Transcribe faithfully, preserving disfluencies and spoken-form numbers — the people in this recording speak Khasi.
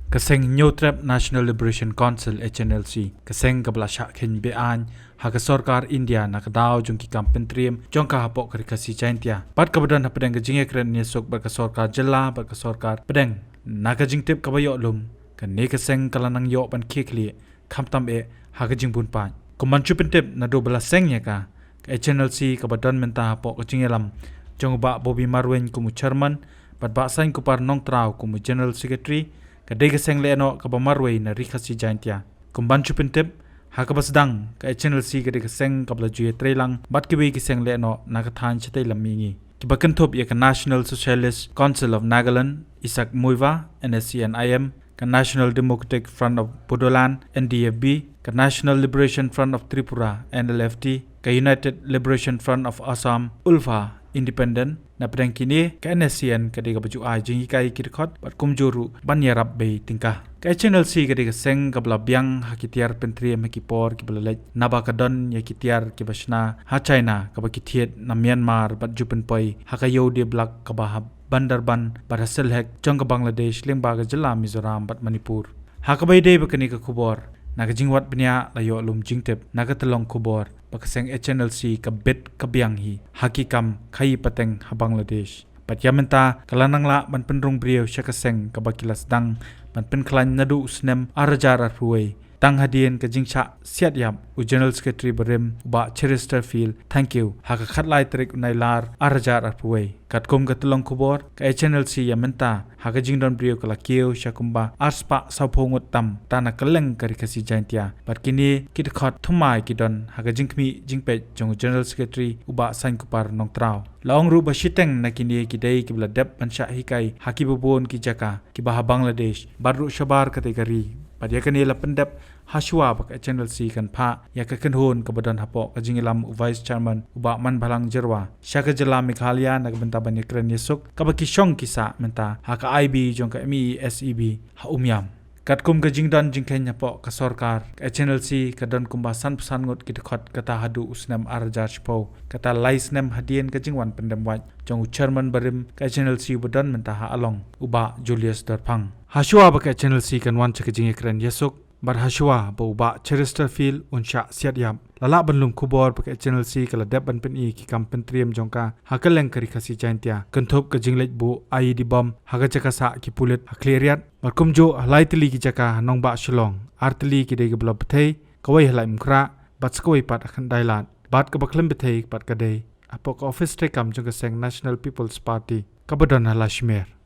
Ka seng Hynñiewtrep National Liberation Council, H N L C, ka seng kaba la shah kheiñ be-aiñ ha ka sorkar India na ka daw jong ki kam pyntriem jong ka hapoh ka Ri Khasi Jaintia, bad kaba don hapdeng ka jingïakren ïasuk bad ka sorkar jylla bad ka sorkar pdeng. Na ka jingtip kaba ïoh lum, kane ka seng ka la nang ïoh ban khie khlieh, khamtam eh ha ka jingbun paid. Kum ban shu pyntip, naduh ba la seng ïa ka, ka H N L C kaba don mynta hapoh ka jingïalam jong u Bah Bobby Marwein kum u chairman bad Bah Sainkupar Nongtraw kum u general secretary, ka dei ka seng lehnoh kaba marwei na Ri Khasi Jaintia. Kum ban shu pyntip, ha kaba sdang, ka H N L C ka dei ka seng kaba la ju ïatreilang bad kiwei ki seng lehnoh na ka thaiñ shatei lam mihngi, kiba kynthup ïa ka National Socialist Council of Nagaland, Isaac Muivah, N S C N I M, ka National Democratic Front of Bodoland, N D F B, ka National Liberation Front of Tripura, N L F T, ka United Liberation Front of Assam, ULFA, independent. Na pdeng kine, ka N S C N ka dei kaba ju ai jinghikai ki dkhot bad kumjuh ruh ban ïarap bei tyngka. Ka H N L C ka dei ka seng kaba la biang ha ki tiar pyntriem ha ki por kiba la leit, naba ka don ïa ki tiar kiba shna ha China, kaba ki thied na Myanmar bad ju pynpoi ha ka Ïewdiablak kaba ha Bandarban bad ha Sylhet jong ka Bangladesh, lyngba ka jylla Mizoram bad Manipur. Ha kaba ïadei bad kane ka khubor, na ka jingwad bniah la ïoh lum jingtip na ka tyllong khubor ba ka seng H N L C ka bit ka biang hi ha ki kam khaïi pateng ha Bangladesh. Bad ïa mynta ka la nang lah ban pynrung briew sha ka seng kaba ki la sdang ban pynkhlaiñ naduh u snem ar hajar arphew wei. Tang hadien ka jingshah siat ïap u General Secretary barim, u Bah Cheristerfield Thangkhiew, ha ka khatlai tarik u Nailar ar hajar arphew wei. Katkum ka tyllong khubor, ka H N L C ïa mynta ha ka jingdon briew ka la kiew sha kumba arspah sawphew ngut tam, ta na kylleng ka Ri Khasi Jaintia. Bad kine ki dkhot thymmai ki don ha ka jingkhmih jingpeit jong u General Secretary, u Bah Sainkupar Nongtraw. La ong ruh ba shiteng na kine ki dei kiba la dep ban shah hikai ha kiba bun ki jaka, kiba ha Bangladesh bad ruh shabar katei ka ri. Bad ïa kane la pyndep hashwa ba ka H N L C kan phah ïa ka kynhun kaba don hapoh ka jingïalam u Vice Chairman, u Bah Manbhalang Jyrwa, sha ka jylla Meghalaya na ka bynta ban ïakren ïasuk, kaba ki shong ki sah mynta ha ka I B jong ka M E S E B ha Umiam. Katkum ka jingdon jingkheiñ hapoh ka sorkar, ka H N L C ka don kumba sanphew san ngut ki dkhot kata haduh u snem ar hajar shiphew, kata lai snem hadien ka jingwan pyndem wait jong u chairman barim ka H N L C uba don mynta ha Along, u Bah Julius Dorphang. Hashwa ba ka H N L C kan wan sha ka jingïakren ïasuk, bad hashwa ba u Bah Cheristerfield un shah siat ïap, la lah ban lum khubor ba ka H N L C ka la dep ban pyni ki kam pyntriem jong ka ha kylleng ka Ri Khasi Jaintia, kynthup ka jingleit buh I E D bomb ha ka jaka sah ki pulit ha Khliehriat, bad kumjuh ha lai tylli ki jaka ha nongbah Shillong, ar tylli ki dei kiba la bthei, kawei ha Laitumkhrah bad sa kawei pat ha Khyndai Lad, bad kaba khlem bthei pat ka dei hapoh ka ophis treikam jong ka seng National People's Party kaba don ha Lashmer.